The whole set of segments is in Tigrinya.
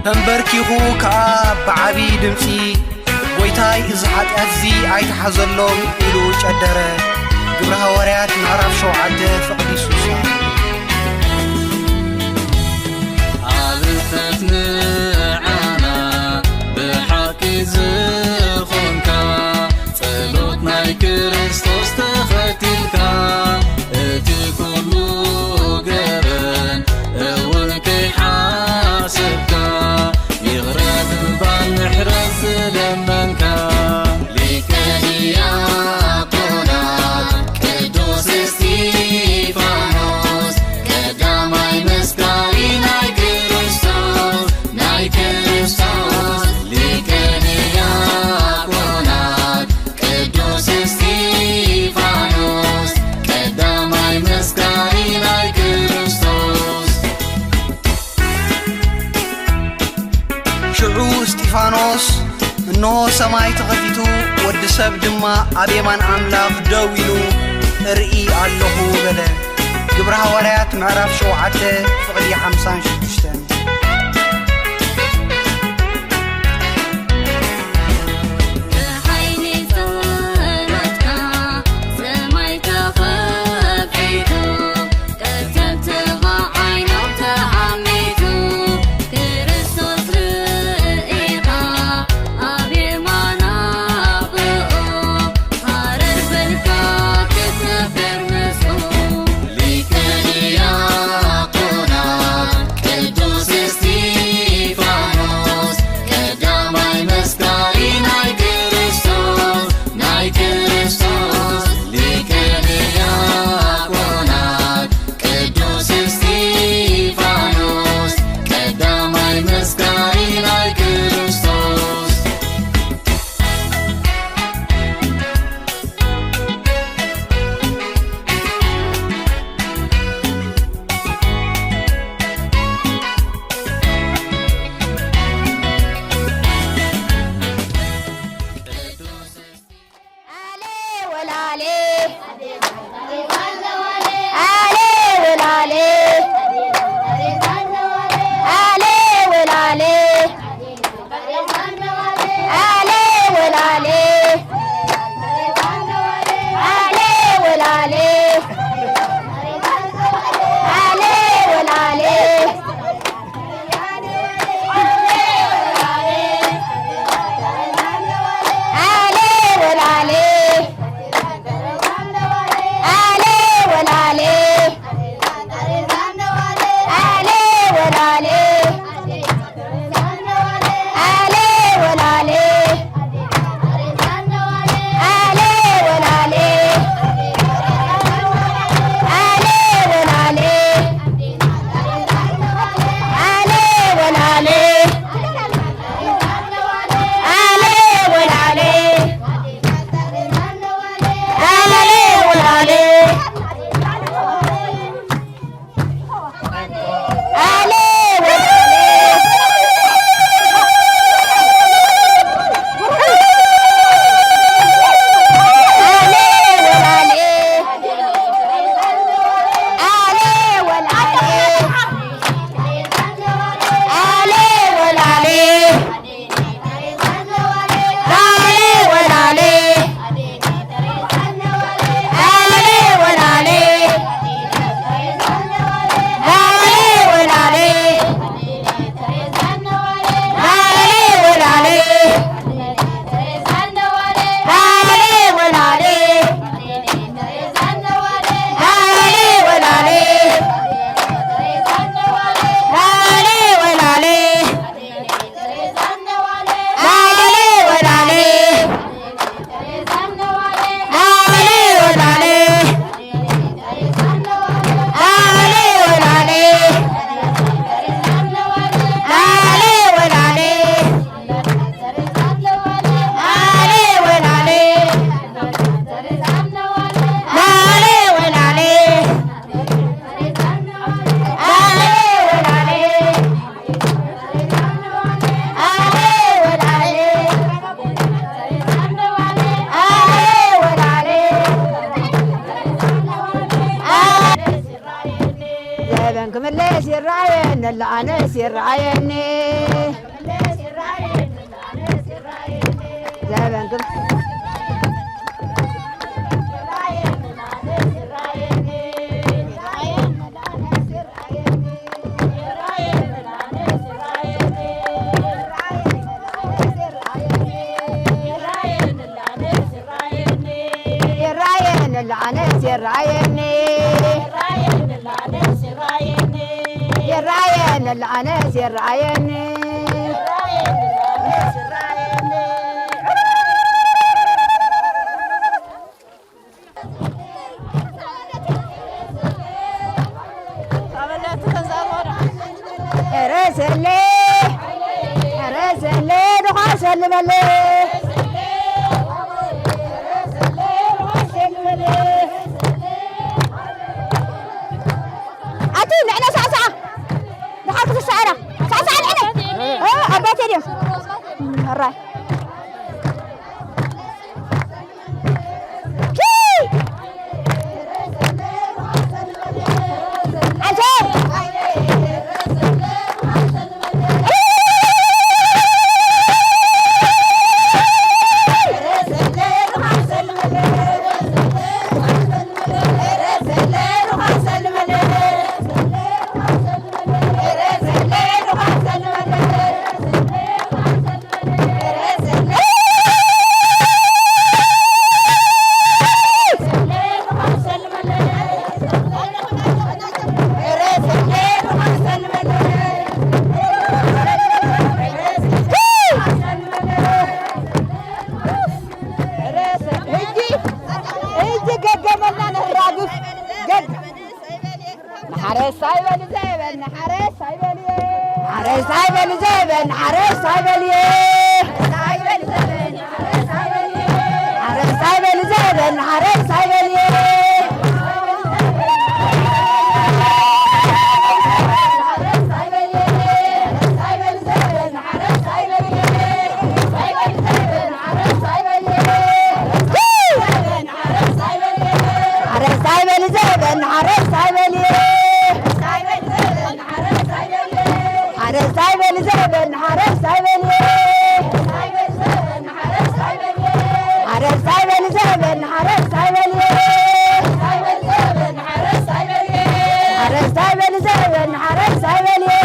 ተንበርኪኹ ከኣ ብዓቢ ድምጺ፣ "ጐይታይ፣ እዚ ሓጢኣት እዚ ኣይትሓዘሎም" ኢሉ ጨደረ። ግብረ ሃዋርያት ምዕራፍ ሸውዓተ ፍቕዲ ሱሳ። ኣበተት ንዓና ብሓቂ ዝኾንካ፣ ጸሎት ናይ ክርስቶስ ተኸቲልካ፣ እቲ ኩሉ ገበን እውን ከይሓሰብካ፣ ይቕረ ብምባል ምሕረት ዝለመንካ፣ ሊቀ ዲያቆናት ቅዱስ እስጢፋኖስ፣ ቀዳማይ መስካሪ ናይ ክርስቶስ፣ ናይ ክርስቶስ ሊቀ ዲያቆናት ቅዱስ እስጢፋኖስ፣ ቀዳማይ መስካሪ ናይ ክርስቶስ። ሽዑ እስጢፋኖስ፣ "እንሆ ሰማይ ተኸፊቱ፣ ወዲ ሰብ ድማ ኣብ የማን ኣምላኽ ደው ኢሉ እርኢ ኣለኹ" በለ። ግብረ ሃዋርያት ምዕራፍ ሸውዓተ ፍቕዲ ሓምሳን ሽዱሽተን። ብሓይሊ ጸሎትካ ሰማይ ተኸፊቱ፣ ቀተልትኻ ዓይኖም ተዓሚቱ፣ ክርስቶስ ርኢኻ ኣብ የማና ብኡ፣ ሃረር በልካ ክትነብር ምስኡ። ሊቀ ዲያቆናት ቅዱስ ዘበን ክምለስ ይረኣየኒ ኣሎ ኣነስ ይረኣየኒ። ዘበን ክም- ይራየኒ ኣሎ ኣነስ ይራየኒ። ይራየኒ ኣሎ ኣነስ ይራየኒ። ኧረ ሰሌ፣ ኧረ ሰሌ፣ ድኻ ሰልመሌ። ኣቲ ንዕነ ሳዕሳዓ፣ ድኻ ክትሳዕራ፣ ሳዕሳዓ ንዕነ። እ፣ ኣባቴ ድዮም። እ፣ ሕራይ። ሕጂ፣ ሕጂ ገገመልና ነራግፍ። ገግ-፣ ንሓረስታይ በሊ ዘበን፣ ንሓረስታይ በልየ። ሓረስታይ በሊ ዘበን፣ ንሓረስታይ በልየ። ሓረስታይ በሊ ዘበን፣ ንሓረስታይ በልየ። ሓረስታይ በሊ ዘበን፣ ሓረስታይ በልየ። ሓረስታይ በሊ ዘበን፣ ሓረስታይ በልየ። ሓረስታይ በሊ ዘበን፣ ሓረስታይ በልየ። ሓረስታይ በሊ ዘበን፣ ሓረስታይ በልየ።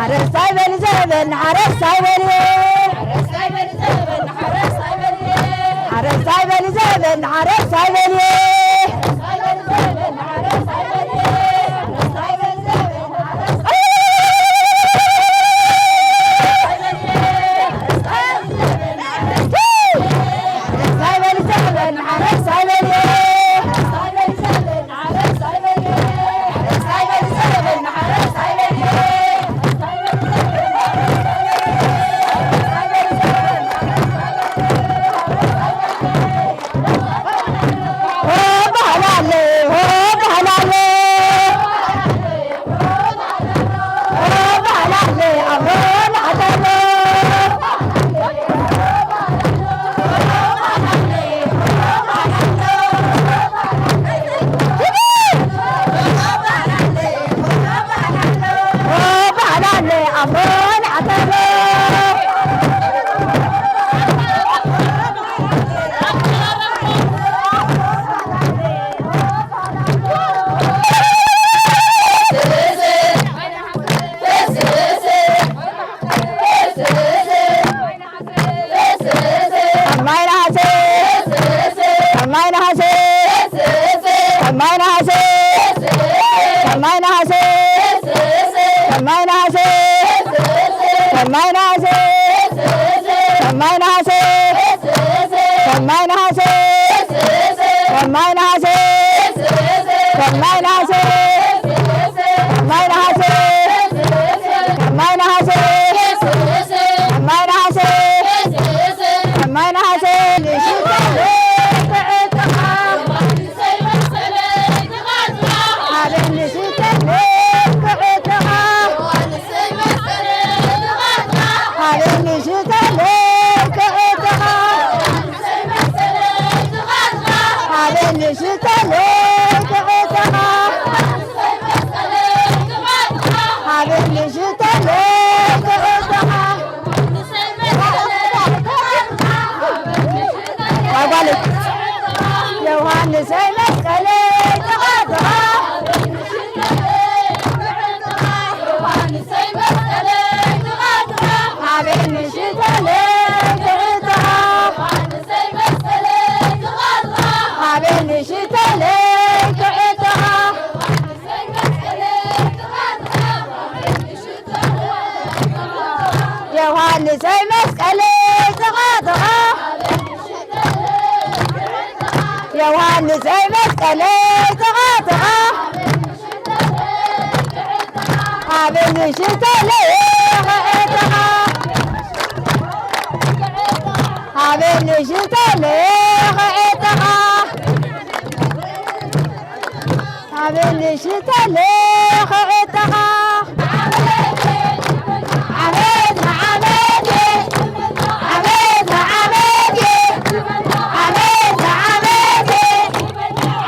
ሓረስታይ በሊ ዘበን፣ ሓረስታይ በልየ። ሓረስታይ በሊ ዘበን፣ ሓረስታይ በልየ። ሓረስታይ በሊ ዘበን፣ ሓረስታይ በልየ። ማይ ነሃሰ፣ ማይ ነሃሰ፣ ማይ ነሃሰ፣ ማይ ነሃሰ፣ ማይ ነሃሰ፣ ማይ ነሃሰ፣ ማይ ነሃሰ፣ ማይ ነሃሰ፣ ማይ ነሃሰ፣ ማይ ነሃሰ፣ ማይ ነሃሰ፣ ማይ ነሃሰ፣ ማይ ነሃሰ፣ ንሰይ መስቀለይ ተቓጥቓ፣ ዮሃንሰይ መስቀለይ ተቓጥቓ፣ ሃበኒ ሽተለይ ክዕጥቓ፣ ሃበኒ ሽተለይ ክዕጥቓ። ዮሃንሰይ መስቀለይ ተቓጥቓ፣ ዮሃንሰይ መስቀለይ ተቓጥቓ፣ ሃበኒ ሽተለይ ክዕጥቓ፣ ሃበኒ ሽተለይ ክዕጥቓ። ኣበኒ ሽተለ ክዕጠቓ። ዓመት ንዓመት፣ ዓመት ንዓመት፣ ዓመት ንዓመት፣ ዓመት ንዓመት፣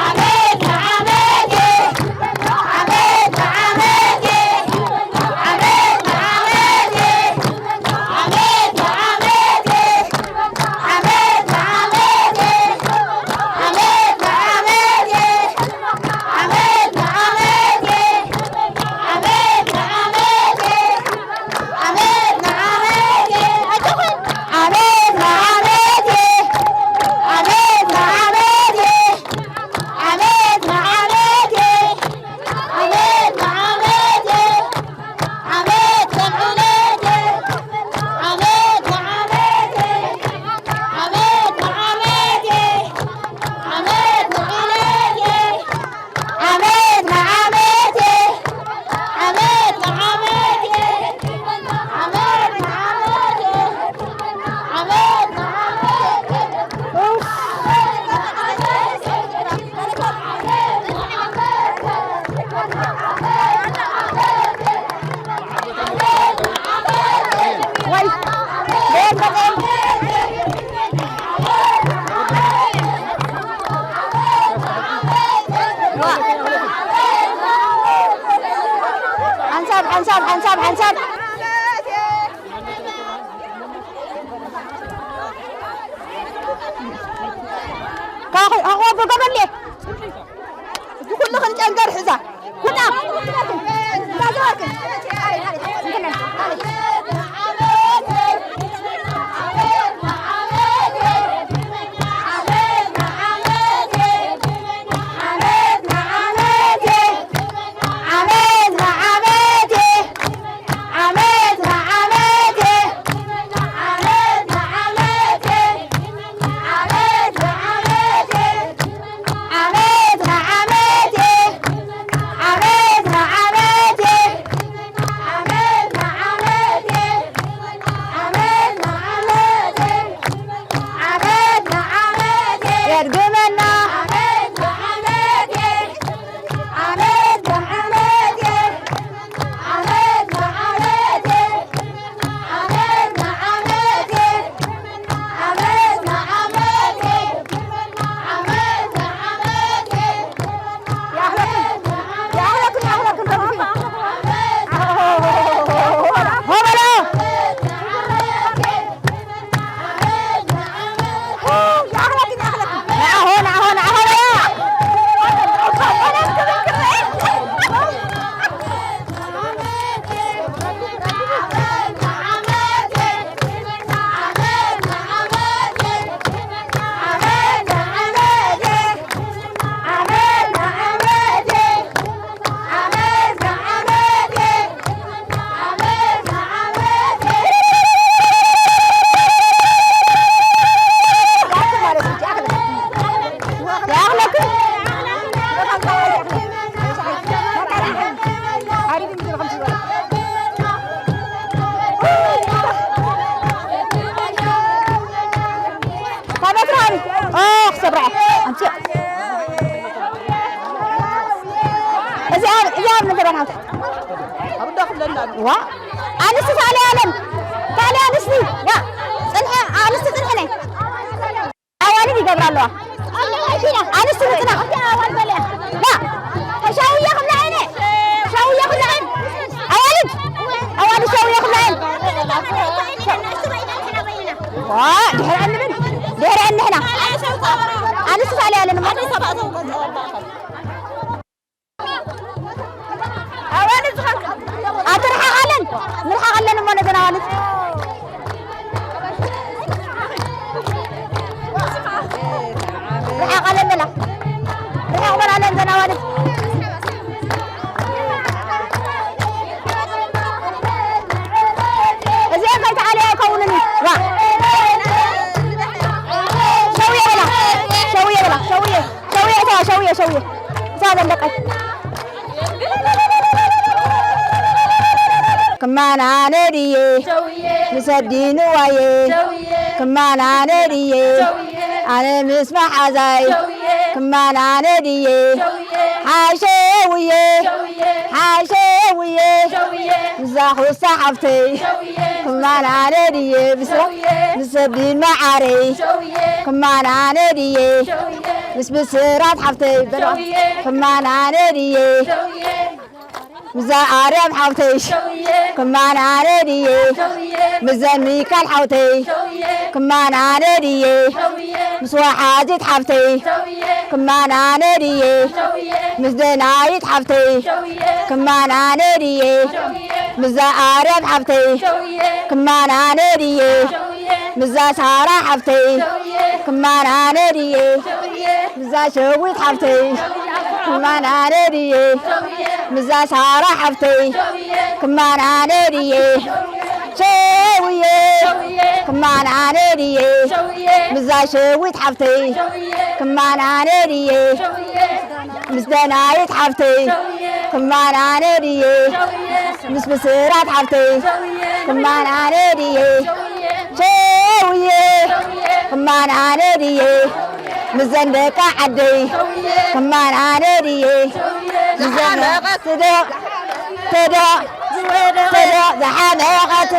ዓመት ንዓመት፣ ዓመት ንዓመት፣ ዓመት ንዓመት። ዓመት ንዓመት፣ ዓመት ንዓመት፣ ዓመት ንዓመት፣ ዓመት ንዓመት፣ ዓመት ንዓመት፣ ዓመት ንዓመት፣ ዓመት ንዓመት፣ ዓመት ንዓመት፣ ዓመት ንዓመት። ዓመት ንዓመት፣ ዓመት ንዓመት፣ ዓመት ንዓመት፣ ዓመት ንዓመት፣ ዓመት ንዓመት፣ ዓመት ንዓመት። ሓንሳብ ሓንሳብ ሓንሳብ ሓንሳብ። ካኹ ኣቕዋብ ገበርሌ። እዚ ኩሉ ክንጨንገር ሕዛ። ኩና። ዓመት ንዓመት፣ ዓመት ንዓመት፣ ዓመት ንዓመት፣ ዓመት ንዓመት፣ ዓመት ንዓመት፣ ዓመት ንዓመት፣ ዓመት ንዓመት፣ ዓመት ንዓመት። ዓመት ንዓመት የድግመና። ዓመት ንዓመት፣ ዓመት ንዓመት፣ ዓመት ንዓመት፣ ዓመት ንዓመት፣ ዓመት ንዓመት። ካበትራን ኦ ክሰብራ ኣምጽእ። እዚኣ እዚኣ ኣብ ምድረ ናት ዋ ኣንስቲ ሳልያለን ሳልያ ኣንስቲ ዋ ጽንሐ ኣንስቲ ጽንሐ ነይ ኣዋልድ ይገብራ ኣለዋ። ኣንስቲ ውጥና ዋ ሻውያ ክብላ እኔ ሻውያ ክብላ እኔ ኣዋልድ ኣዋልድ ሻውያ ክብላ እኔ ዋ ድሕሪ እንብል ድሕሪ እንሕና ኣንስቲ ሳለ ያለን ማለት ኣዋልድ ዝኾን ኣትርሓቓለን ንርሓቓለን እሞ ነዘን ኣዋልድ ርሓቓለን በላ ርሓቕ በላለን ዘን ኣዋልድ እዚኣ ከይተዓለያ ኣይከውንን እዩ። ዋ። ሸውየ በላ። ሸውየ በላ። ሸውየ። ሸውየ እተዋ። ሸውየ፣ ሸውየ። እተዋ ዘንደቀይ። ክማን ኣነ ድየ ምስ ኣዲ ንዋየ ክማን ኣነ ድየ ኣነ ምስ መሓዛይ ክማን ኣነ ድየ ሓሸውየ ሓሸውየ ምዛ ኹሳ ሓፍተይ ክማን ኣነ ድየ ምስ ኣዲ መዓረይ ክማን ኣነ ድየ ምስ ብስራት ሓፍተይ በሎ ክማን ኣነ ድየ ምዛ ኣርያም ሓውተይ ክማን ኣነ ድየ ምዘ ሚካል ሓውተይ ክማን ኣነ ድየ ምስ ወሓዚት ሓፍተይ ክማን ኣነ ድየ ምስ ደናይት ሓፍተይ ክማን ኣነ ድየ ምዛ ኣርያም ሓፍተይ ክማን ኣነ ድየ ምዛ ሳራ ሓፍተይ ክማን ኣነ ድየ ምዛ ሸዊት ሓፍተይ ክማን ኣነ ድየ ምዛ ሳራ ሓፍተይ ክማን ኣነ ድየ ሸውየ ክማን ኣነ ድየ ምዛ ሸዊት ሓፍተይ ክማን ኣነ ድየ ምስ ደናይት ሓፍተይ ክማን ኣነ ድየ ምስ ብስራት ሓፍተይ ክማን ኣነ ድየ ሸውየ ክማን ኣነ ድየ ምዘን ደቃ ዓደይ ክማን ኣነ ድየ ምዘን ትደቕ ትደቕ ትደቕ ዝሓመቐት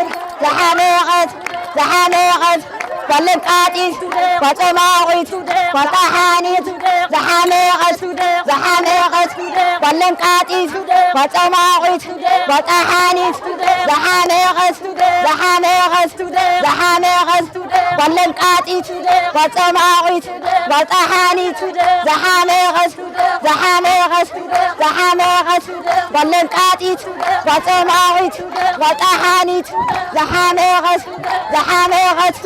ዝሓመቐት ዝሓመቐት ጓል ለንቃጢት ጓል ጸማቒት ጓል ጠሓኒት ዝሓመቐት ዝሓመቐት ጓል ለንቃጢት ጓል ጸማቒት ጓል ጠሓኒት ዝሓመቐት ዝሓመቐት ዝሓመቐት ጓል ለንቃጢት ጓል ጸማቒት ጓል ጠሓኒት ዝሓመቐት ዝሓመቐት ዝሓመቐት ጓል ለንቃጢት ጓል ጸማቒት ጓል ጠሓኒት ዝሓመቐት ዝሓመቐት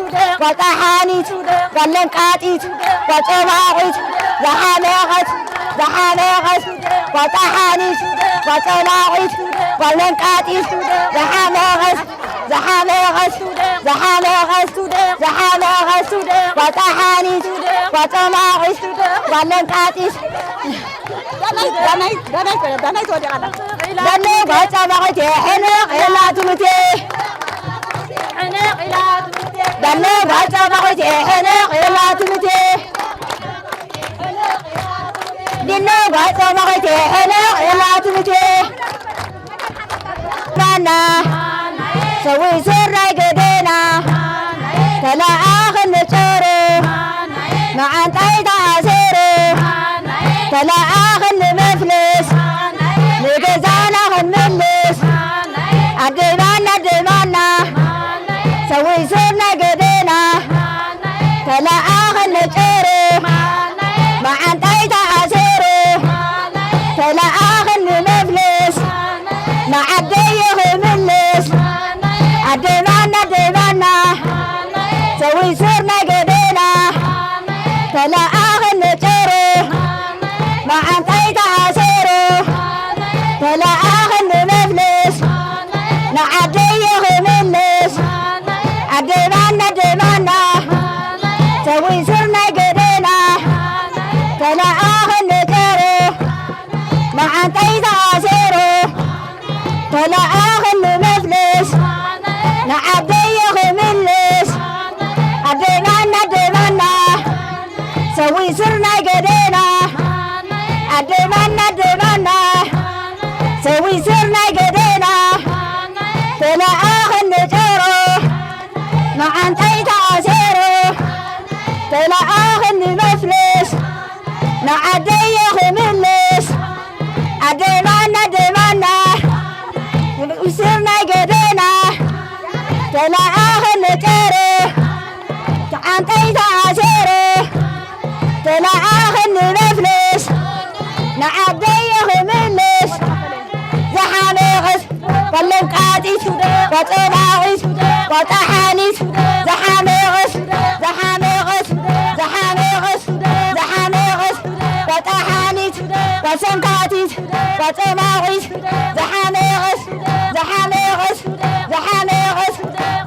ጓል ጠሓኒት ጓል ለንቃጢት ጓል ጸማቒት ዝሓመቐት ዝሓመቐት ጓል ጠሓኒት ጓል ጸማቒት ጓል ለንቃጢት ዝሓመቐት ዝሓመቐት ዝሓመቐት ዝሓመቐት ጓል ጠሓኒት ጓል ጸማቒት ጓል ለንቃጢት ዳናይ ዳናይ ዳናይ ዳናይ ተወዲቓ ኣላ። ዳናይ ጓል ጸማቒት ሕንቕ ኢላ ትምቴ ዳናይ ጓል ጸማቒት ሕንቕ ኢላ ትምቴ ዲኖ ጓል ጸማቒት ሕንቕ ኢላ ትምቴ ማና ሰዊ ስራይ ገደና ተለኣኽኒ ጨሩ መዓንጣይ ተኣሲሩ ተለኣኽኒ መፍልስ ንገዛና ክንምልስ ኣደይ ማና ኣደይ ማና ሰዊ ስራይ ገደና ተለኣኽኒ ጨሩ መዓንጣይ ተኣሲሩ ተለኣኽኒ መፍልስ ንዓደይ ክምልስ ኣደይ ማና ኣደይ ማና ሰዊ ስራይ ገደና ተለኣኽኒ ጨሩ መዓንጣይ ተኣሲሩ ተለኣኽኒ መፍልስ ንዓደይ ክምልስ ኣደይ ማና ኣደይ ማና ሰዊ ስራይ ገደና ተለኣኽኒ ጨሩ መዓንጣይ ተኣሲሩ ተለኣኽኒ መፍልስ ንዓደይ ክምልስ ኣደይ ማና ኣደይ ማና ሰዊ ስራይ ገደና ኣደይ ማና ኣደይ ማና ሰዊ ስራይ ገደና ተለኣኽኒ ጨሩ መዓንጣይ ተኣሲሩ ተለኣኽኒ መፍልስ ንዓደይ ክምልስ ኣደይ ማና ኣደይ ማና ስራይ ገደና ተለኣኽኒ ጨሩ መዓንጣይ ተኣሲሩ ተለኣ ጓል ጾማዊት፣ ጓል ጠሓኒት፣ ዝሓመቐት፣ ዝሓመቐት፣ ዝሓመቐት፣ ዝሓመቐት፣ ጓል ጠሓኒት፣ ጓል ሰንካቲት፣ ጓል ጾማዊት፣ ዝሓመቐት፣ ዝሓመቐት፣ ዝሓመቐት፣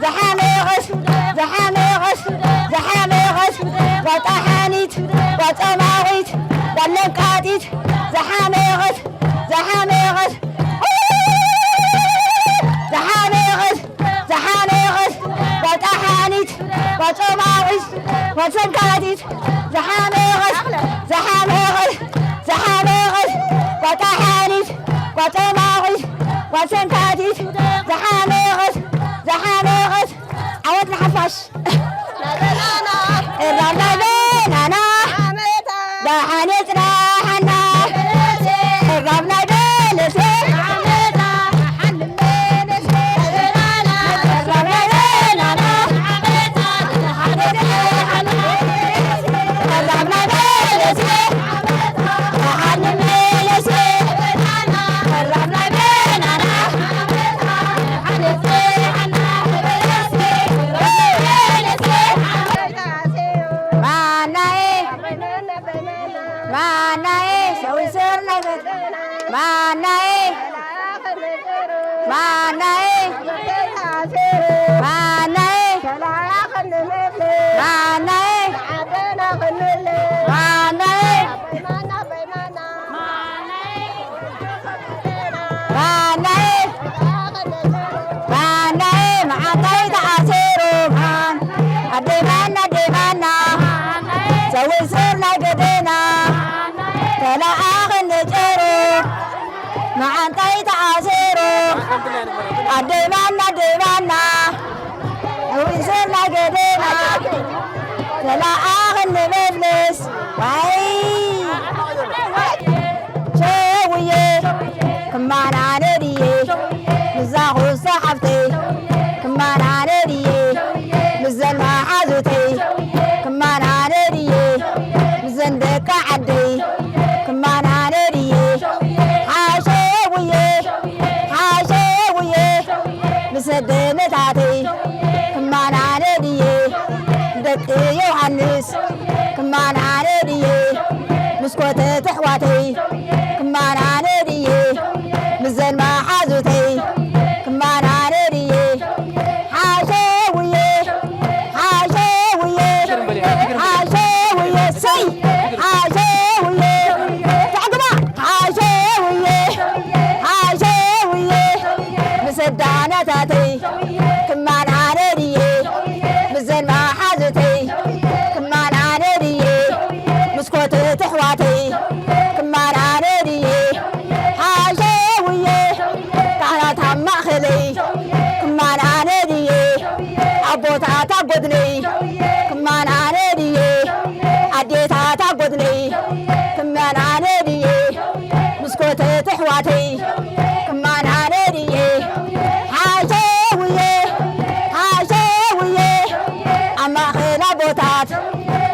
ዝሓመቐት፣ ዝሓመቐት፣ ዝሓመቐት፣ ጓል ጠሓኒት፣ ጓል ጾማዊት፣ ጓል ለንቃጢት፣ ዝሓመቐት፣ ዝሓመቐት፣ ዝሓመቐት፣ ዝሓመቐት፣ ጓል ጠሓኒት፣ ጓል ጾማዊት፣ ጓል ሰንካቲት፣ ዝሓመቐት፣ ዝሓመቐት፣ ዝሓመቐት፣ ጓል ጠሓኒት፣ ጓል ጾማዊት፣ ጓል ሰንካቲት፣ ዝሓመቐት፣ ዝሓመቐት፣ ዓወት ንሓፋሽ። እራብ ናይ በናና ደሓን የጽናሓና። እራብ ናይ በለሴ እራብ ናይ በናና እራብ ናይ በለሴ ደሓን ንመለሴ እራብ ናይ በናና ማናዬ ማናዬ ሰዊስር ነገር ማናዬ ማናዬ ማናዬ ማናዬ ማናዬ ማናዬ ማናዬ መዓንጣይ ተኣሲሩ ማን ኣደይ ማና ኣደይ ማና ሰዊስር ናይ ገደና ተለኣኸኒ ጭሩ መዓንጣይ ተኣሲሩ ኣደይ ማና ኣደይ ማና ሰዊስር ናይ ገደና ተለኣኸኒ መለስ ዋይ ሸውዬ ክማን ኣነ ድዬ ምዛ ኩሳ ሓፍተይ ክማን ኣነ ድዬ ምዘን መሓዙተይ ክማን ኣነ ድዬ ምዘን ደቂ ዓደይ ክማን ኣነ ድዬ ሓሸውዬ ሓሸውዬ ምስ ኣደነታተይ ክማን ኣነ ድዬ ደቂ ዮሃንስ ክማን ኣነ ድዬ ምስ ኮተት ኣሕዋተይ ክማን ኣነ ድዬ ምስዘን መሓዙተይ ክማን ኣነ ድዬ ሓሸውዬ ሓሸውዬ ሓሸውዬ ሰይ ሓሸውዬ ዛዕግባ ሓሸውዬ ሓሸውዬ ምስ ኣዳነታተይ ክማን ኣነ ድዬ ምስዘን መሓዙተይ ክማን ኣነ ድዬ ምስ ኮተት ኣሕዋተይ ክማን ኣነ ድዬ ሓሸውዬ ካህናት ኣብ ማእኸለይ ክማን ኣነ ድዬ ኣቦታት ኣብ ጎድነይ ክማን ኣነ ድዬ ኣዴታት ኣብ ጎድነይ ክማን ኣነ ድዬ ምስ ኮተት ኣሕዋተይ ክማን ኣነ ድዬ ሓሸውዬ ሓሸውዬ ኣብ ማእኸል ኣቦታት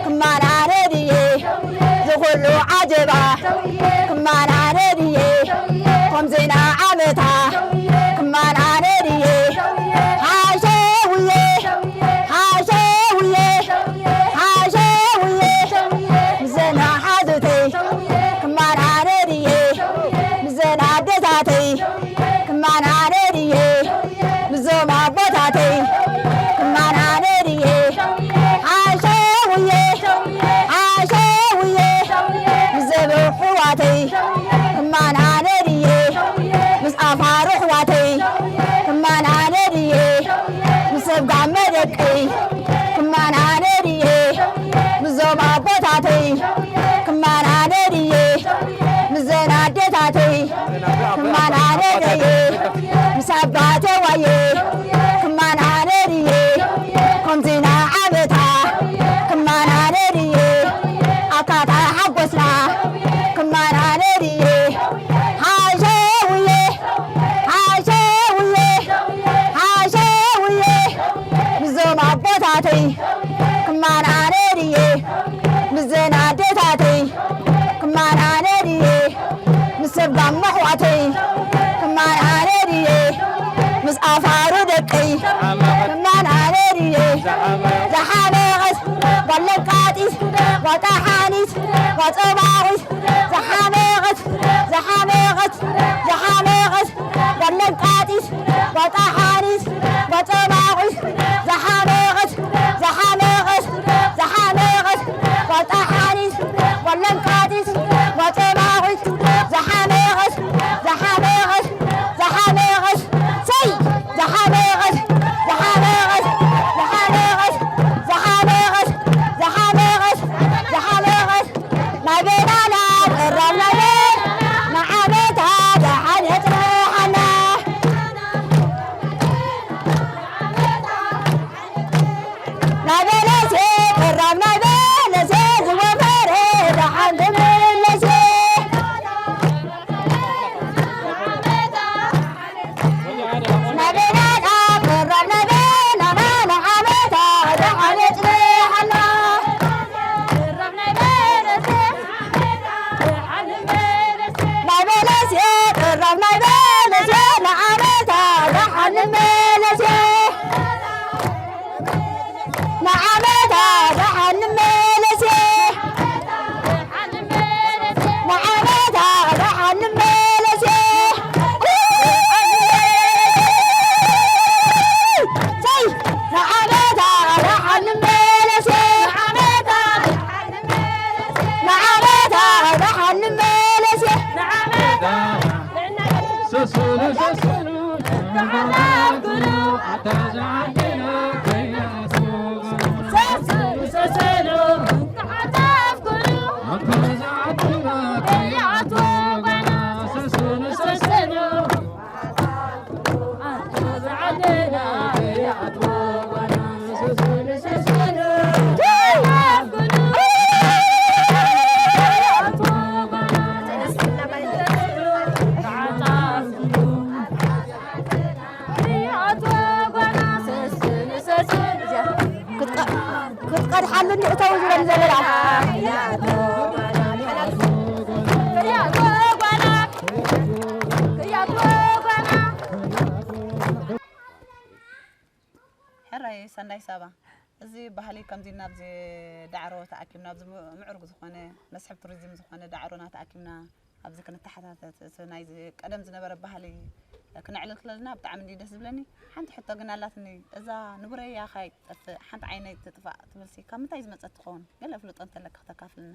ክማን ኣነ ድዬ ዝኹሉ ዓጀባ ክማን ኣነ ድዬ ከም ዜና ዓመታ ክማን ኣነ ድዬ ሓሸውዬ ሓሸውዬ ሓሸውዬ ምስዘን መሓዙተይ ክማን ኣነ ድዬ ምስዘን ኣደታተይ ክማን ኣነ ድዬ ምስዞም ኣቦታተይ ክማን ኣነ ድዬ ሓሸውዬ ሓሸውዬ ምስዘን ኣሕዋተይ ጓጸባቒት ዝሓመቐት፣ ዝሓመቐት፣ ዝሓመቐት፣ ጓል ለንቃጢት፣ ጓል ጠሓኒት፣ ጓጸባቒት ዝሓመቐት፣ ዝሓመቐት፣ ዝሓመቐት፣ ጓል ጠሓኒት፣ ጓል ለንቃጢት፣ ጓጸባቒት ዝሓመቐት፣ ዝሓመቐት፣ ዝሓመቐት፣ ሰይ! ዝሓመቐት፣ ዝሓመቐት፣ ዝሓመቐት፣ ዝሓመቐት፣ ዝሓመቐት፣ ዝሓመቐት፣ ናይ በይናና ቀረብ ናይ በይና ንዓመታ ደሓን የጽንሓና። ናይ በለሴ ቀረብ ናይ በለሴ ዝወፈረ ደሓን ትምለሴ። ናይ በይናና ቀረብ ናይ በይናና ንዓመታ ደሓን የጽንሓና። ናይ በለሴ ቀረብ ናይ በለሴ ንዓመታ ደሓን ንመለሴ። ንዓመታ ደሓን ንመለሴ። ንዓመታ ደሓን ንመለሴ። ሰይ! ንዓመታ ደሓን ንመለሴ። ንዓመታ ደሓን ንመለሴ። ንዓመታ ሰስኑ ሰስኑ ክትቀድሓሉ እንዲ እተው ዝብለን ዘለላ። ሕራይ ሰናይ ሳባ፣ እዚ ባህሊ ከምዚ ናብዚ ዳዕሮ ተኣኪብና ኣብዚ ምዑ-፣ ምዕሩግ ዝኾነ መስሕብ ቱሪዝም ዝኾነ ዳዕሮና ተኣኪብና ኣብዚ ክንተሓታተት፣ እቲ ናይዚ ቀደም ዝነበረ ባህሊ ክነዕልል ክለልና ብጣዕሚ እንድዩ ደስ ዝብለኒ። ሓንቲ ሕቶ ግን ኣላትኒ፣ እዛ ንቡረይ እያ ካይ ጠፍእ፣ ሓንቲ ዓይነይ ትጥፋእ ትብልሲ ካብ ምንታይ ዝመጸት ትኸውን? ገለ ኣፍልጦ እንተለካ ክተካፍልና።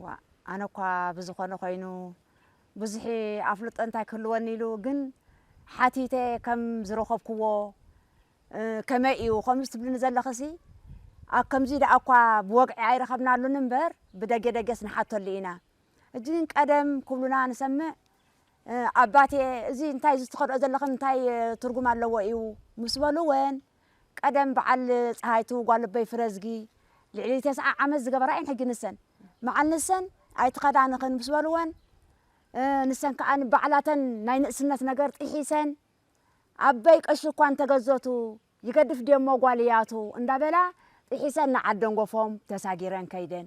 ዋ፣ ኣነ እኳ ብዝኾነ ኮይኑ ብዙሕ ኣፍልጦ እንታይ ክህልወኒ ኢሉ፣ ግን ሓቲተ ከም ዝረኸብክዎ፣ እ፣ ከመይ እዩ ከምዚ ትብልኒ ዘለኽሲ? ኣብ ከምዚ ደኣ እኳ ብወግዒ ኣይረኸብናሉን እምበር፣ ብደገ ደገስ ንሓተሉ ኢና። ሕጂ ግን ቀደም ክብሉና ንሰምዕ፣ እ፣ ኣባቴ፣ "እዚ እንታይ እዚ ትኸድኦ ዘለኽን እንታይ፣ እ፣ ትርጉም ኣለዎ እዩ?" ምስ በልወን፣ ቀደም በዓል ጸሃይቱ ጓል ኣቦይ ፍረዝጊ ልዕሊ ተስዓ ዓመት ዝገበራ እየን ሕጂ ንሰን። መዓል ንሰን ኣይትኸዳንኽን ምስ በልወን፣ እ፣ ንሰን ከኣ ንባዕላተን ናይ ንእስነት ነገር ጥሒሰን፣ "ኣቦይ ቀሺ እኳ እንተገዘቱ ይገድፍ ድዮሞ ጓል እያቱ" እንዳበላ ጥሒሰን ንዓደንጎፎም ተሳጊረን ከይደን።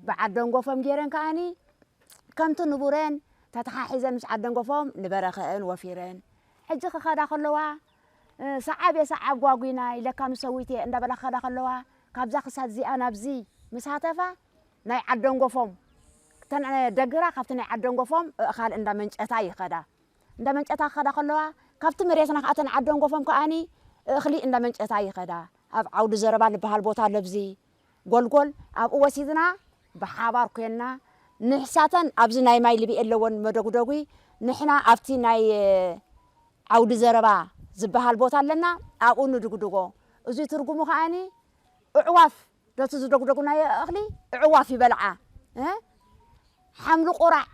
ብዓደንጎፎም ገይረን ከኣኒ ከምቲ ንቡረን ተተሓሒዘን ምስ ዓደንጎፎም ንበረኸአን ወፊረን። ሕጂ ክኸዳ ከለዋ፣ እ፣ "ሰዓብ እየ ሰዓብ ጓጉይናይ ለካ ምስ ሰዊት እየ" እንዳበላ ክኸዳ ከለዋ፣ ካብዛ ክሳድ እዚኣ ናብዚ ምስ ሃተፋ ናይ ዓደንጎፎም፣ እተን፣ እ፣ ደግራ ካብቲ ናይ ዓደንጎፎም እእኻል እንዳመንጨታ ይኸዳ። እንዳመንጨታ ክኸዳ ከለዋ፣ ካብቲ መሬትና ከኣ እተን ዓደንጎፎም ከኣኒ እኽሊ እንዳመንጨታ ይኸዳ። ኣብ ዓውዲ ዘረባ ዝበሃል ቦታ ኣሎ፣ ኣብዚ ጎልጎል፣ ኣብኡ ወሲድና ብሓባር ኮይንና፣ ንሕሳተን ኣብዚ ናይ ማይ ልቢ ኣለወን መደጉደጉ፣ ንሕና ኣብቲ ናይ፣ እ፣ ዓውዲ ዘረባ ዝበሃል ቦታ ኣለና፣ ኣብኡ ንድጉድጎ። እዚ ትርጉሙ ከኣኒ፣ ኣዕዋፍ፣ ነቲ ዝደጉደጉናዮ እኽሊ ኣዕዋፍ ይበልዓ። እ? "ሓምሊ ቁራዕ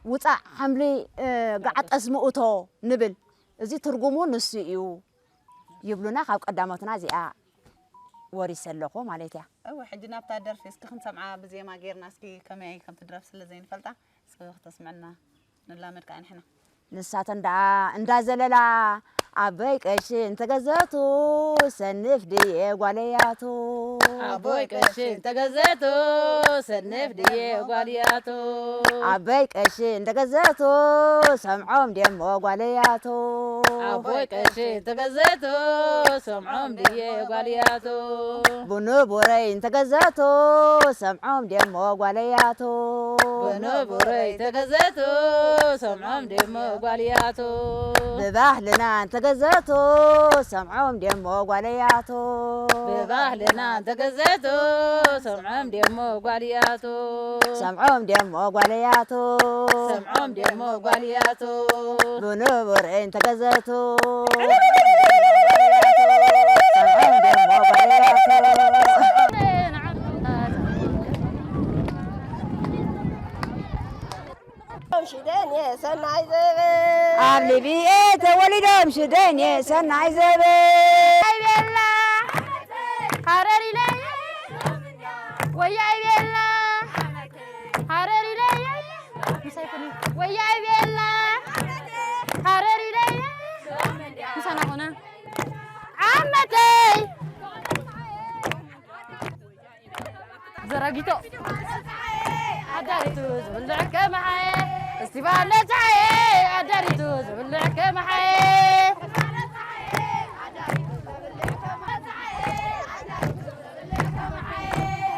ውጻእ፣ ሓምሊ፣ እ፣ ገዓጠስ ምእቶ" ንብል። እዚ ትርጉሙ ንሱ እዩ ይብሉና፣ ካብ ቀዳሞትና እዚኣ ወሪሰ ኣለኹ ማለት እያ። እወ፣ ሕጂ ናብታ ደርፊ እስኪ ክንሰምዓ ብዜማ ጌርና እስኪ ከመይ ከም ትድረፍ ስለ ዘይንፈልጣ፣ እስኪ ክተስምዕና ንላመድ ከኣ ንሕና። ንሳተን ደኣ እንዳዘለላ ኣቦይ ቀሺ እንተገዘቱ ሰንፍ ድየ ጓለያቱ። ኣቦይ ቀሺ እንተገዘቱ ሰንፍ ድየ ጓልያቱ። ኣቦይ ቀሺ እንተገዘቱ ሰምዖም ደሞ ጓለያቱ። ኣቦይ ቀሺ እንተገዘቱ ሰምዖም ድየ ጓልያቱ። ብንቡረይ እንተገዘቱ ሰምዖም ደሞ ጓለያቱ። ብንቡረይ ተገዘቱ ሰምዖም ደሞ ጓልያቱ። ብባህልና እንተገዘቱ ሰምዖም ደሞ ጓለያቱ። ብባህልና እንተገዘቱ ሰምዖም ደሞ ጓልያቱ። ሰምዖም ደሞ ጓለያቱ። ሰምዖም ደሞ ጓልያቱ። ብንቡረይ እንተገዘቱ ሰምዖም ደሞ ጓለያቱ። ሽደን የሰናይ ዘበን። ኣብ ሊብየ ተወሊዶም ሽደን የሰናይ ዘበን። ኣይ ቤላ ሃረር ኢለየ ወያይ ቤላ ሃረር ኢለየ ምሳይ ኩኒ ወያይ ቤላ ሃረር ኢለየ ምሳና ኮነ ዓመተይ ዘራጊቶ ኣዳሪቱ ዝብልዕ ከመሓየ እስቲባለ ፀሓየ ኣዳሪቱ ዝብልዕ ከመሓየ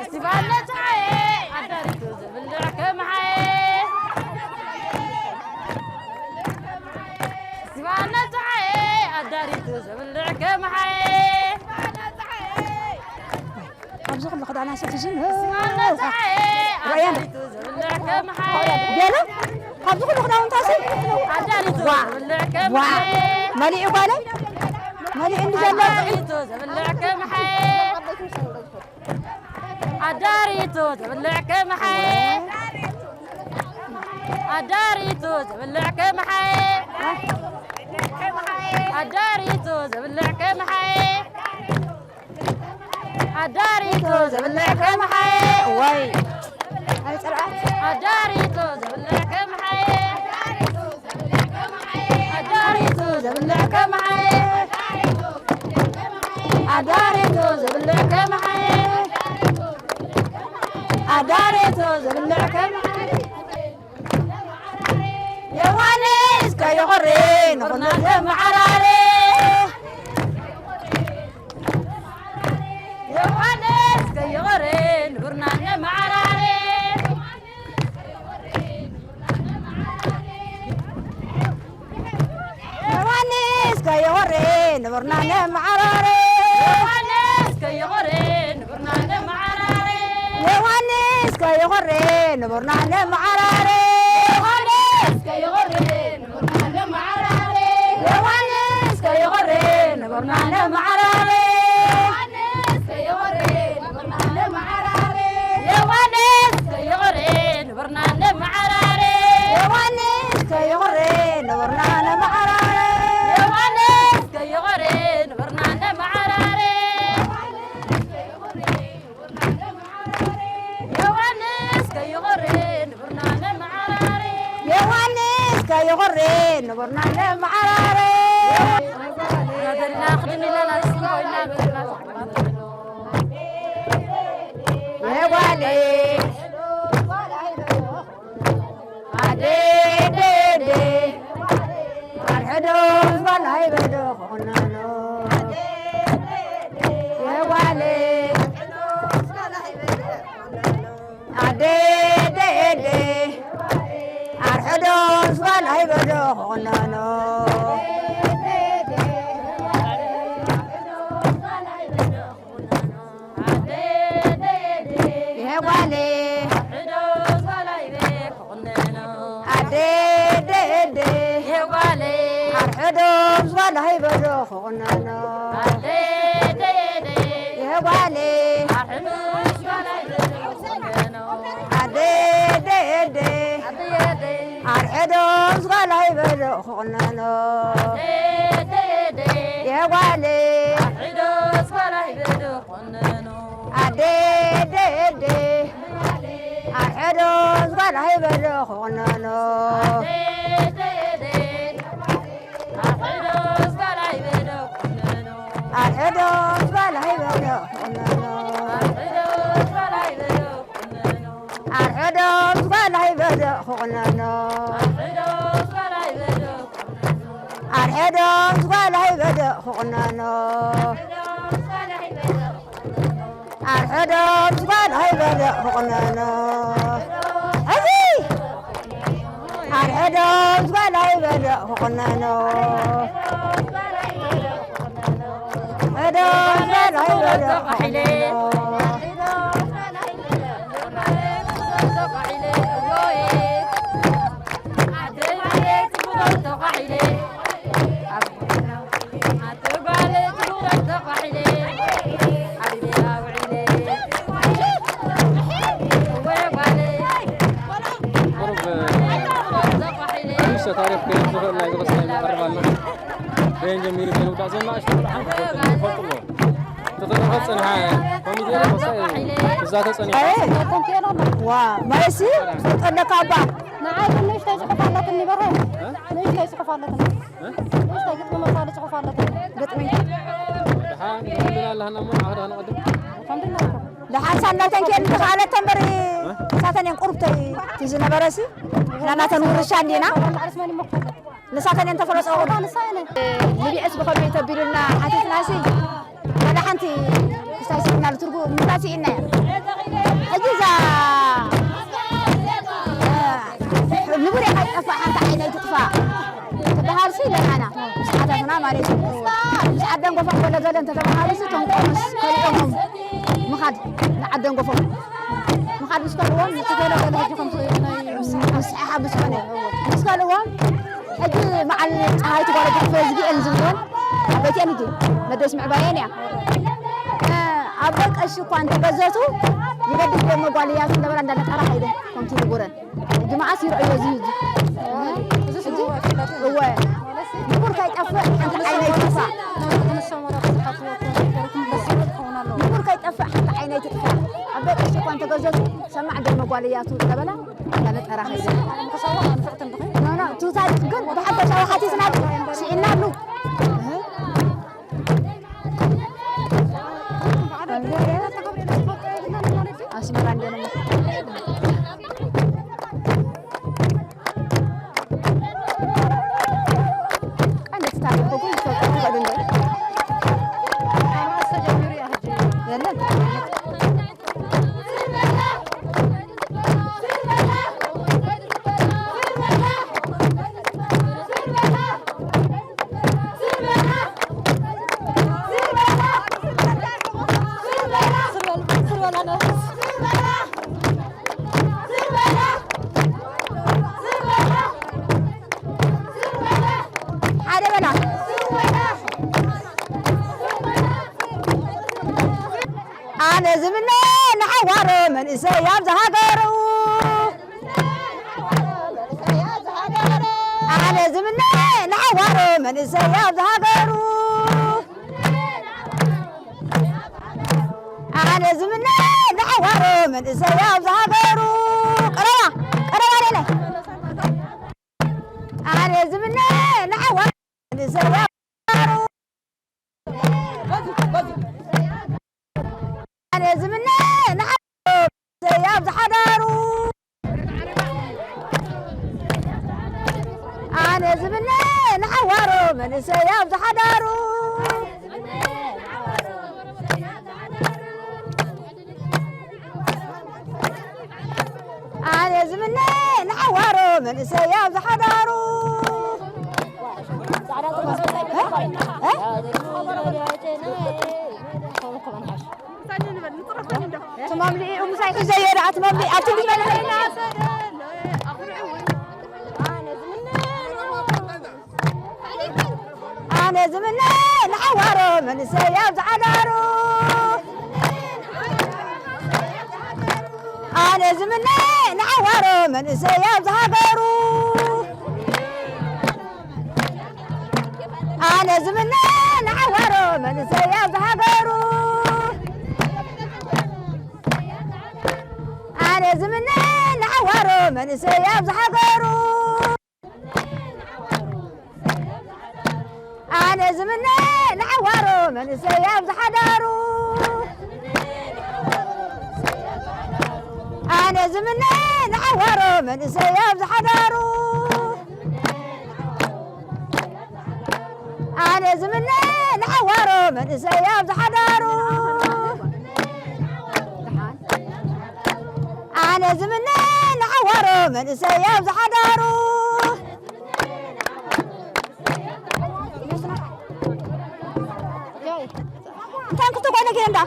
እስቲባለ ፀሓየ ኣዳሪቱ ዝብልዕ ከመሓየ እስቲባለ ፀሓየ ኣዳሪቱ ዝብልዕ ከመሓየ ኣብዚ ኩሉ ክዳና ሰቲ ዝን ራእያን ገለ ኣብዚ ኩሉ ክዳውንታ ሲ ዋ ዋ መሊኡ ጓለ መሊኡ እንዲ ዘሎ ኣዳሪቱ ዝብልዕ ከመሓየ ኣዳሪቱ ዝብልዕ ከመሓየ ኣዳሪቱ ዝብልዕ ከመሓየ ኣዳሪቱ ዝብልዕ ከመሓየ ኣዳሪቱ ዝብልዕ ከመሓየ ወይ ኣዳሪቱ ዝብልዕ ከመሓየ ኣዳሪቱ ዝብልዕ ከመሓየ ኣዳሪቱ ዝብልዕ ከመሓየ ኣዳሪቱ ዝብልዕ ከመሓየ ዮሃንስ ከይኾሪ ንኹሉ ዘመዓራሪ ዮሃንስ ከይኾሪ ንኹልና ነመዓራሪ ዮሃንስ ከይኾሪ ንኹልና ነመዓራሪ ዮሃንስ ከይኾሪ ንኹልና ነመዓራሪ ዮሃንስ ከይኾሪ ንኹልና ነመዓራሪ ዮሃንስ ከይኾሪ ንኹልና ነመዓራሪ ዮሃንስ ከይኾሪ ንኹልና ነመዓራሪ ዮሃንስ ከይኾሪ ንኹልና ነመዓራሪ ዮሃንስ ከይኾሪ ንኹልና ነመዓራሪ ዮሃንስ ከይኾሪ ንኹልና ነመዓራሪ ዮሃንስ ከይኾሪ ንኹልና ነመዓራሪ ዮሃንስ ከይኾሪ ንኹልና ነመዓራሪ ዮሃንስ ከይኾሪ ንኹልና ነመዓራሪ ናደሪና ክድን ኢለና ስንኮይና የጓሌ ኣዴ ኣዴ ኣዴ ኣርሕዶ ጓል ኣይበዶ ክቑነኖ የጓሌ ኣዴ ኣዴ ኣዴ ኣርሕዶ ጓል ኣይበዶ ክቑነኖ ይሄ ጓሌ ኣዴ ኣዴ ኣዴ ይሄ ጓሌ ኣርሕዶ ጓል ኣይበዶ ክቑነኖ ይሄ ጓሌ ኣዴ ኣዴ ኣዴ ኣርሕዶ ጓል ኣይበዶ ክቑነኖ ይሄ ጓሌ ኣዴ ኣዴ ኣዴ ኣርሕዶ ጓል ኣይበዶ ክቑነኖ ኣዴ ኣዴ ኣዴ ኣርሕዶ ጓል ኣርሕዶ ዝባል ኣይበለ ክቑነኖ። ኣርሕዶ ዝባል ኣይበለ ክቑነኖ። ኣርሕዶ ዝባል ኣይበለ ክቑነኖ። ኣርሕዶ ዝባል ኣይበለ ክቑነኖ። እዚ ኣርሕዶ ዝባል ኣይበለ ክቑነኖ። ኣርሕዶ ዝባል ኣይበለ ክቑነኖ። ቁሩብ ሓሙሽተ ታሪኽ ክህብ ዝኽእል ናይ ዝቕስና ይቐርብ ኣሎ። በየን ጀሚሩ በየን ውዳእ ዘሎ ኣሽቶ ቆልዓ ይፈልጥዎ። እቲ ክረኸብ ጸንሓ ኮሚቴ ዶ መሳይ ክዛተ ጸኒሑ። ዋ፣ ማይሲ ትፈልጦ ኣለካ እባ። ንዓይ ግን ንእሽተይ ጽሑፍ ኣለትኒ በርሀ። ንእሽተይ ጽሑፍ ኣለትኒ። ንእሽተይ ግጥሚ መሳሊ ጽሑፍ ኣለትኒ። ግጥሚ። ደሓን፣ ንሕና ኣለና እሞ ንዓኻ ደኣ ንቐድም። ከምዚ ኣለኩም። ደሓን ሳላተን ክየን ተኻለተ እምበር፣ ንሳተን እየን ቁሩብተይ እቲ ዝነበረሲ። ንሕና ናተን ውርሻ እንዲና። ንሳተን እየን ተፈለጠ። ንሳ እየን። ንቢኤስ ብኸመይ ተቢሉና ሓቲትናሲ፣ ወላ ሓንቲ ክስታይ ስኢና፣ ትርጉም ምንታይ ስኢና እያ። ሕጂ እዛ፣ እ፣ ንቡር ኢኻ ይጠፍእ፣ ሓንቲ ዓይነይ ትጥፋእ ትበሃልሲ፣ ለናና ምስ ሓታትና ማለት እዩ። ምስ ዓደን ጎፎም ገለ ገለ እንተተባሃሉሲ፣ እቶም ቆሞስ ከሊኦሞም ምኻድ፣ ንዓደን ጎፎም ምኻድ ምስ ከልዎም፣ እቲ ገለ ገለ ሕጂ ከምዚ ናይ ምስሓሓብ ምስ ኮነ፣ ምስ ከልዎም፣ ሕጂ መዓል ፀሃይቲ ጓል ኣደ ክፍለ ዝግኤን ዝብልወን ዓበይቲኤን ሕጂ መደስ ምዕባየን እያ። እ፣ ኣቦይ ቀሺ እኳ እንተገዘቱ ይገድፍ ደሞ ጓል እያሱ እንደበላ እንዳነጠራ ኸይደ ከምቲ ንጉረን። ሕጂ መዓስ ይረእዮ እዚ ሕጂ? እወ። ንቡር ከይጠፍእ ሓንቲ ዓይነይ ትጥፋእ። ንቡር ከይጠፍእ ሓንቲ ዓይነይ ትጥፋእ። ኣቦይ ቀሺ እኳ እንተገዘቱ ሰማዕ ደሞ ጓል እያሱ እንደበላ እንዳነጠራ ኸይደ። ኖ፣ ኖ፣ ቱታ ግን ብሓፈሻዊ ሓቲትና ስኢናሉ። እህ። ኣስመራ እንዲያ ነበር። ቀንዲ ታሪኹ ግን ትፈልጡ ትኽእሉ እንዶ? የለን። ሓደ በላ። ኣነ ዝምነ ንሓዋሩ መንእሰይ ኣብዚ ሃገሩ። ኣነ ዝምነ ንሓዋሩ መንእሰይ ኣብዚ ሃገሩ። ኣነ ዝምነ ንሓዋሩ መንእሰይ ኣብዚ ሃገሩ። ቀረባ፣ ቀረባ ለለ። ኣነ ዝምነ ንሓዋሩ መንእሰይ ኣብዚ ሃገሩ። ኣነ ዝምነ ንሓዋሩ መንእሰይ ኣብዚ ሓዳሩ። ኣነ ዝምነ ንሓዋሩ መንእሰይ ኣብዚ ሓዳሩ። ኣነ ዝምነ ንሓዋሩ መንእሰይ ኣብዚ ሓዳሩ። እ? እ? ትማም ልኢኡ ምሳይ ሒዘዮ ደኣ ትማም ልኢ ኣብቲ ልጅ በለ። ኣነ ዝምነ ንሓዋሩ መንእሰይ ኣብዚ ሓዳሩ። ኣነ ዝምነ ንሓዋሩ መንእሰይ ኣብዚ ሃገሩ። ኣነ ዝምነ ንሓዋሩ መንእሰይ ኣብዚ ሃገሩ። ኣነ ዝምነ ንሓዋሩ መንእሰይ ኣብዚ ሃገሩ። ኣነ ዝምነ ንሓዋሩ መንእሰይ ኣብ ዝሓዳሩ። ኣነ ዝምነ ንሓዋሩ መንእሰይ ኣብ ዝሓዳሩ። ኣነ ዝምነ ንሓዋሩ መንእሰይ ኣብ ዝሓዳሩ። ኣነ ዝምነ ንሓዋሩ መንእሰይ ኣብ ዝሓዳሩ። እንታይ ክትኮነ ግን እንዳ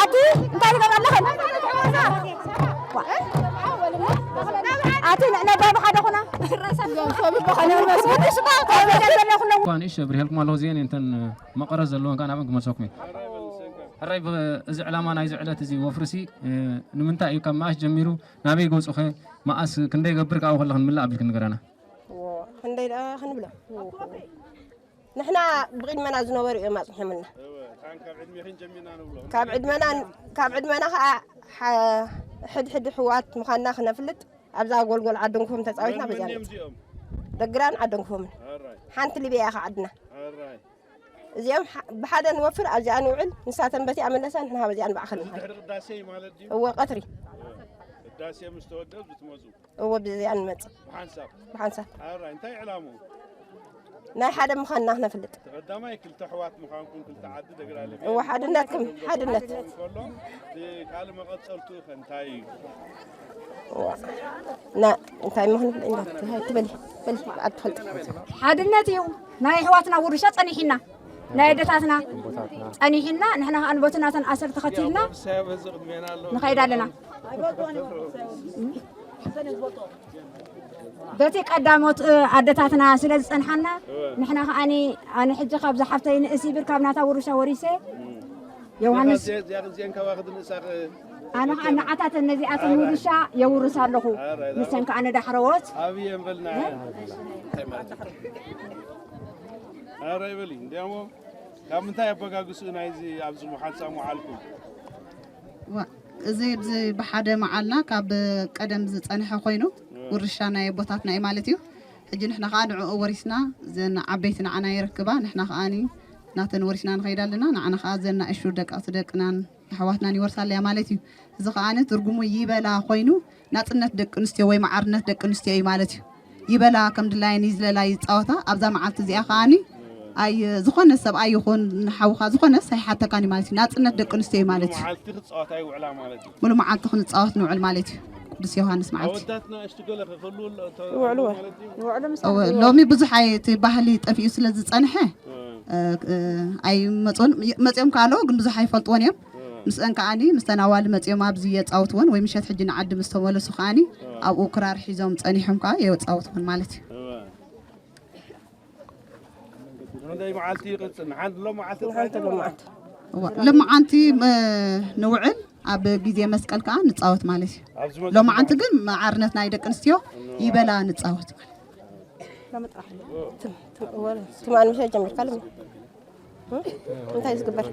ኣቲ እንታይ ትገብራ ኣለኽን? ኣቲ ንዕነባ ብሓደ ኹና። እኳ ንእሽ ብርሄልኩም ኣለኹ። እዚአን እንተን መቐረት ዘለወን ከኣ ናብን ክመልሰኩም እየ። ሕራይ ብ-፣ እዚ ዕላማ ናይዚ ዕለት እዚ ወፍርሲ፣ እ፣ ንምንታይ እዩ? ካብ መኣስ ጀሚሩ ናበይ ገጹኸ? መኣስ ክንደይ ገብር ካብኡ ከለኽን ምላእ ኣቢልክን ንገረና። ዎ፣ ክንደይ ደኣ ክንብሎ? ንሕና ብቕድመና ዝነበሩ እዮም ኣጽኒሖምልና። እወ፣ እታን ካብ ዕድሜኽን ጀሚርና ንብሎ። ካብ ዕድመና፣ ካብ ዕድመና ኸኣ ሓ-፣ ሕድሕድ ኣሕዋት ምዃንና ክነፍልጥ ኣብዛ ጎልጎል ዓደንክፎም ተጻዊትና። መን፣ በዚኣ መን እዮም እዚኦም? ደግግራን ዓደንክፎምን። ኣራይ። ሓንቲ ሊብያ እያ ኸዓ ዓድና። ኣራይ። እዚኦም ሓ-፣ ብሓደ ንወፍር ኣብዚኣ ንውዕል፣ ንሳተን በቲኣ መለሳ ንሕና በዚኣ ንባዕኸን ንኸይድ። ድሕሪ ቅዳሴ ማለት ድዩ? እወ፣ ቀትሪ። እወ። ቅዳሴ ምስ ተወደብ ዝትመጹ። እወ፣ ብዚኣ ንመጽእ። ብሓንሳብ። ብሓንሳብ። ኣራይ፣ እንታይ ዕላምኡ? ናይ ሓደ ምዃንና ክነፍልጥ። እቲ ቀዳማይ ክልተ ኣሕዋት ምዃንኩም፣ ክልተ ዓዲ ደግራ ሊብያ። እወ፣ ሓድነትኩም፣ ሓድነት። ከሎ፣ እቲ ካልእ መቐጸልቱ ከ እንታይ እዩ? እወ። ና፣ እንታይ ምዃኑ ፍልጥ እንዳት-፣ ሃይ፣ ትበሊ፣ በሊ፣ ኣትፈልጥ። ሓድነት እዩ። ናይ ኣሕዋትና ውርሻ ጸኒሕና። ናይ ኣደታትና ጸኒሕና፣ ንሕና ከኣ ንቦትናተን ኣሰር ተኸቲልና ንኸይድ ኣለና። በቲ ቀዳሞት፣ እ፣ ኣደታትና ስለ ዝጸንሓና፣ ንሕና ከኣኒ፣ ኣነ ሕጂ ካብ ዝሓፍተይ ንእስ ይብል ካብ ናታ ውርሻ ወሪሰ፣ ዮሃንስ እዚአን ካባኺ ድንእሳኺ ኣነ ከኣ ንዓታተን ነዚኣተን ውርሻ የውርስ ኣለኹ። ኣረ፣ ንሰን ከኣ ንዳሕረዎት። ኣብየን በልና። ኣረ በሊ፣ እንዲያሞ ካብ ምንታይ ኣበጋግስኡ ናይዚ ኣብዚ ሓንሳብ መዓልኩም? ዋ፣ እዚ፣ እዚ ብሓደ መዓልና ካብ ቀደም ዝጸንሐ ኮይኑ፣ እወ። ውርሻ ናይ ኣቦታትና እዩ ማለት እዩ። ሕጂ ንሕና ከኣ ንዕኡ ወሪስና፣ ዘን ዓበይቲ ንዓና የረክባ፣ ንሕና ከኣኒ ናተን ወሪስና ንኸይድ ኣለና። ንዓና ከኣ ዘን ንኣሽቱ ደቀቕቲ ደቅናን ኣሕዋትናን ይወርሳ ኣለያ ማለት እዩ። እዚ ከኣኒ ትርጉሙ ይበላ ኮይኑ፣ ናጽነት ደቂ ኣንስትዮ ወይ ማዕርነት ደቂ ኣንስትዮ እዩ ማለት እዩ። ይበላ ከም ድላየን ይዝለላ ይጻወታ። ኣብዛ መዓልቲ እዚኣ ከኣኒ ኣይ ዝኾነ ሰብኣይ ይኹን ሓውኻ ዝኾነስ ኣይሓተካን እዩ ማለት እዩ። ናጽነት ደቂ ኣንስትዮ እዩ ማለት እዩ። መዓልቲ ክትጻወታ ይውዕላ ማለት እዩ። ሙሉ መዓልቲ ክንጻወት ንውዕል ማለት እዩ። ቅዱስ ዮሃንስ መዓልቲ። ኣወዳት ንኣሽቱ ገለ ክህልዉ ኣሎ፣ እተ-፣ ይውዕሉ። ማለት እዩ። ይውዕሉ ምስ እወ፣ ኣንድዎ። ሎሚ ብዙሕ ኣይ-፣ እቲ ባህሊ ጠፊኡ ስለ ዝጸንሐ፣ እ። እ፣ እ፣ ኣይመጹን። መጺኦም ከኣ ኣለዉ፣ ግን ብዙሕ ኣይፈልጥዎን እዮም። እ። ምስአን ከኣኒ፣ ምስተን ኣዋልድ መጺኦም ኣብዚ የጻውትዎን፣ ወይ ምሸት ሕጂ ንዓዲ ምስ ተመለሱ ከኣኒ፣ እ። ኣብኡ ክራር ሒዞም ጸኒሖም ከኣ የጻውትዎን ማለት እዩ። እ። ክንደይ መዓልቲ ይቕጽል? ንሓንቲ ሎም መዓልቲ ንሓንቲ ጥራይ ሎም መዓልቲ። እዋ፣ ሎም መዓልቲ፣ እ፣ ንውዕል፣ ኣብ ግዜ መስቀል ከኣ ንጻወት ማለት እዩ። ኣብዚ ሎም መዓልቲ ግን መዓርነት ናይ ደቂ ኣንስትዮ ይበላ ንጻወት ማለት። ሎም ጥራሕ። ትም-፣ ትም-፣ ወረ-፣ ትማን ምሸት ጀሚርካ ሎም። እ? እንታይ ዝግበር?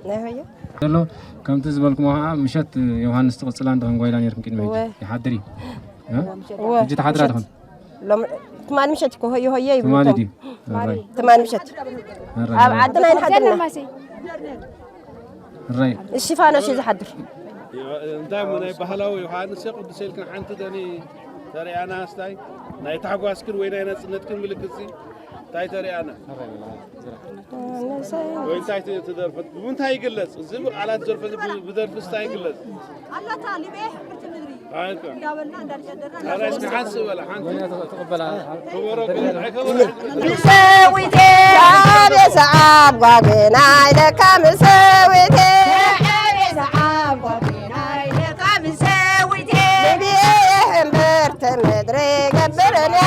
ናይ ሆየ? ዘሎ፣ ከምቲ ዝበልኩሞ ኸዓ ምሸት ዮሃንስ ትቕጽላ እንተ ኸንጓይላ ነይርኩም ቅድሚ ሕጂ። እወ። ይሓድር እዩ። እ? እወ። ሕጂ ትሓድራ ምሸት። ድኽን? ሎም-፣ ትማሊ ምሸት እኮ ሆየ ሆየ ይብሉ ትማሊ እቶም። ድዩ? ትማሊ። ኣራይ። ትማሊ ምሸት። ኣራይ፣ ኣብ ኣራይ። ዓድና ኣይንሓድርና። ኣራይ። እስቲፋኖስ እዩ ዝሓድር። እንታይ እሞ ናይ ባህላዊ ዮሃንስ ቅዱስ ኢልክን ሓንቲ ደኒ ተሪኣና እስታይ? ናይ ታሕጓስክን ወይ ናይ ናጽነትክን ምልክት ሲ? እንታይ ተሪኣና? ወይ እንታይ ት-፣ ትደርፈት? ብምንታይ ይግለጽ? እዚ ብቃላት ዘርፈ፣ ብ-፣ ብደርፊ እስታይ ይግለጽ? ኣለታ ሊብያ ሕብርቲ ምድሪ ኣይኮ። እንዳበልና እንዳጨደርና ኣረ እስኪ ሓንስ በላ፣ ሓንቲ። ወይና ተቐ-፣ ተቐበላ። ከበሮ ግን፣ ኣይ ከበሮ። ምሰዊቴ። ኣቤት ሰዓብ ጓጌና ኢለካ ምሰዊቴ። ኣቤት ሰዓብ ጓጌና ኢለካ ምሰዊቴ። ሊብያ ሕምብርቲ ምድሪ ገብረንያ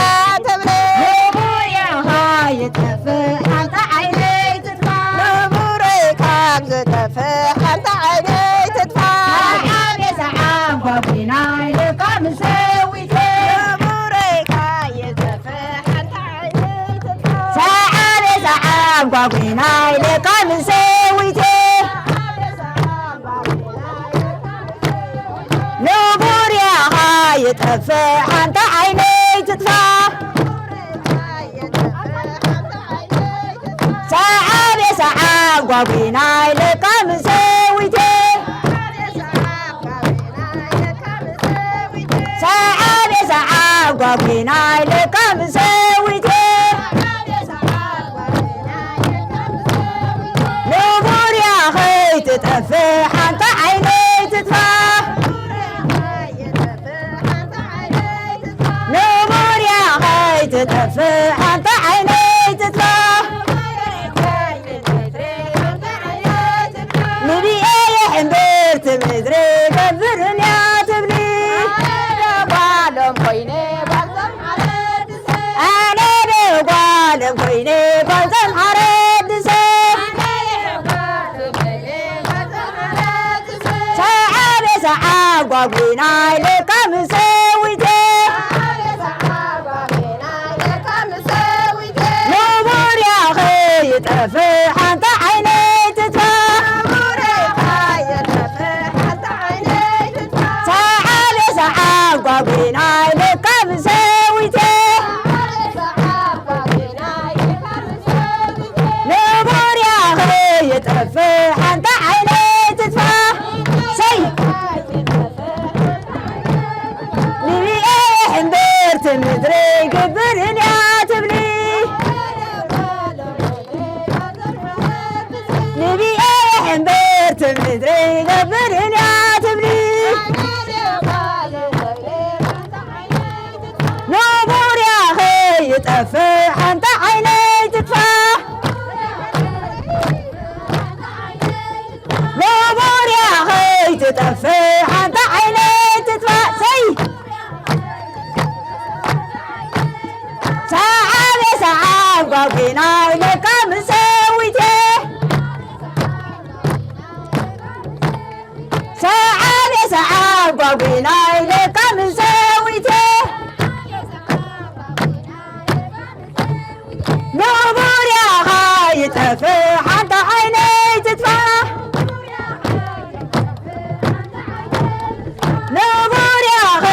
ትብሊ። ንቡር ያኻ ይጠፍእ ሓንቲ ዓይነይ ትጥፋእ። ንቡረይ ካብ ዝጠፍእ ሓንቲ ዓይነይ ትጥፋእ። ኣቤት ሰዓብ ጓጌና ኢለካ ምሰዊቴ። ንቡረይ ካብ ይጠፍእ ሓንቲ ዓይነይ ትጥፋእ። ጓጉናይ ለካ ምሰዊቴ ንቡር ያኻ ይጠፍእ ሓንቲ ዓይነይ ትጥፋ። ሰዓብ የሰዓብ ጓጉናይ ለካ ምሰዊቴ ሰዓብ የሰዓብ ጓጉናይ ለካ ምሰዊቴ ንቡር ያኸይ ትጠፍእ ሓንቲ ዓይነይ ትጥፋ። ንቡር ያኸይ ትጠፍእ ሓንቲ ዓይነይ ትጥፋ። ንብኤ የሕምብርቲ ምድሪ ገብርን እያ ትብሊ። ኣነ ጓሎም ኮይነ ጓል ዘምሓረ ኣነ ዶ ጓሎም ኮይነ ጓል ዘምሓረ ድሰ ሰዓበ ሰዓብ ጓጉናይ ለካ ምሰዊቴ ንቡር ያኸ ይጠፍእ ሓንቲ ዓይነይ ትጥፋ። ሰዓበ ሰዓብ ጓጉናይ ለካ ምሰዊቴ ንቡር ያኸ ይጠፍእ ሓንቲ ዓይነይ ትጥፋ። ሰይ ንብኤ ሕምብርቲ ምድሪ ግብርን እያ ትብሊ። ንብኤ ሕምብርቲ ምድሪ ገብርን እያ ትብሊ። ንቡር ያኸ ይጠፍእ ሓንቲ ዓይነይ ትጥፋ። ንቡር ያኸ ይትጠፍእ ሓንቲ ዓይነይ ትጥፋ። ሰይ ሰዓብ የሰዓብ ጓጉናይ ለካ ምሰዊቴ ሰዓብ የሰዓብ ጓጉናይ ለካ ምሰዊቴ ንቡር ያኻ ይጠፍእ ሓንቲ ዓይነይ ትጥፋ። ንቡር ያኸ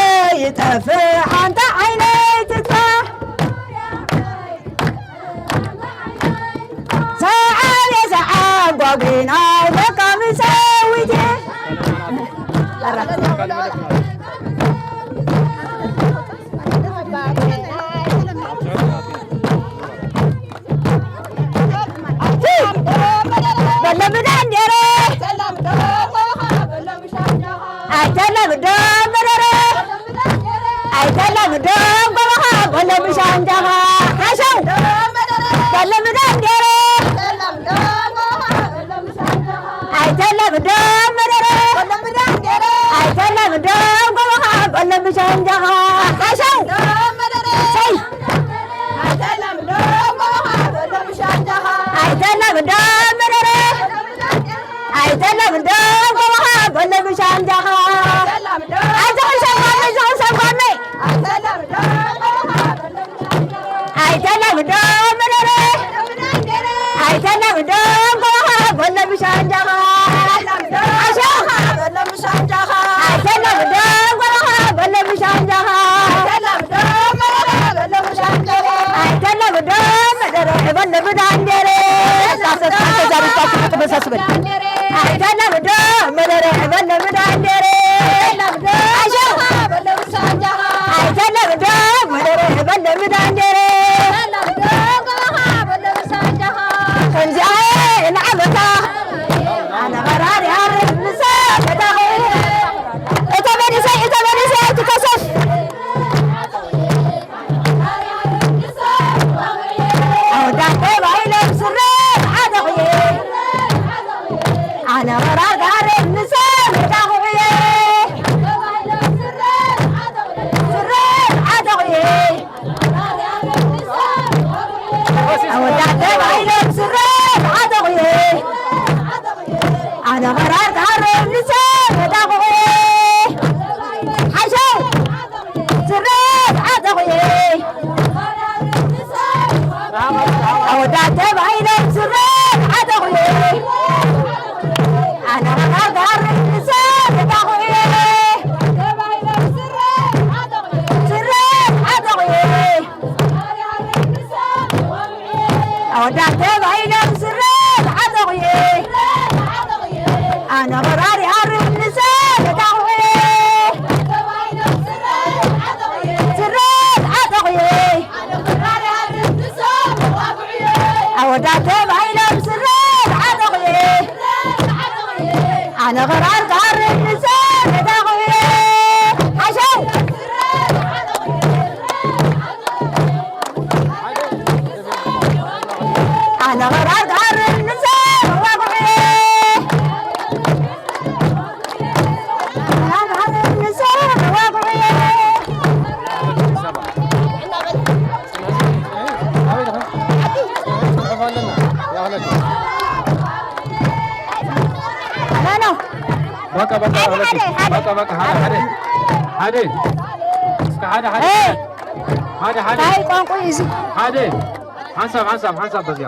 ይጠፍእ ሓንቲ ዓይነይ ትጥፋ። ሰዓብ የሰዓብ ጓጉናይ ለካ ምሰዊቴ በለምዳ እንዴረ ኣይተለምዶ መረረ ኣይተለምዶም ጎበኻ በለምሻ እንጃኻ ሓሸው በለምዳ እንዴረ ኣይተለምዶም መረረ ኣይተለምዶም ጎበኻ በለምሻ እንጃኻ ሓሸው ሰይ ኣይተለምዶም መረረ ኣይተለምዶም ጎበኻ በለምሻ እንጃኻ ኣይተኸሰብካመይ ዝኸሰብካመይ ኣይተለምዶም መረረ ኣይተለምዶም ጎበኻ በለምሻ እንጃኻ ሓሸው ኣይተለምዶም ጎበኻ በለምሻ እንጃኻ ኣይተለምዶም መረረ በለምዳንዴረ ተዛሪባችሁ ጥበሳስበል ኣይተለምዶ መረረ በለምዳንዴረ ኣይተለምዶ መረረ በለምዳንዴረ ከምዚኣ ንዓመታ ኣነ ቐራር ይሃርፍ ምሰተታኺ እተ መንእሰይ እተ መንእሰይ ኣይትከሰስ ኣወዳት ተባሂሎም ስረ ዝሓዘኹ ኣነ ቐራር ጋር ንሰ ተታኹየ። ስረ ዓጠቑየ። ኣወዳት ተባሂሎም ስረ ዓጠቑየ። ኣነ ኽራር ይሃርም ንሰ ተታኹየ። ስረ ዓጠቑየ። ኣወዳት ተባሂሎም ስረ ዓጠቑየ። ኣነ ኽራር ክሃርም ንሰ ተታኹየ። ሓሸው! ኣነ ኽራር ክሃርም ንሰ ተታኹየ። በቃ በቃ ሓደ ሓደ ሓደ እስከ ሓደ ሓደ ሓደ ሓደ ቋንቋ እዩ። ሓደ ሓንሳብ ሓንሳብ ሓንሳብ በዚያ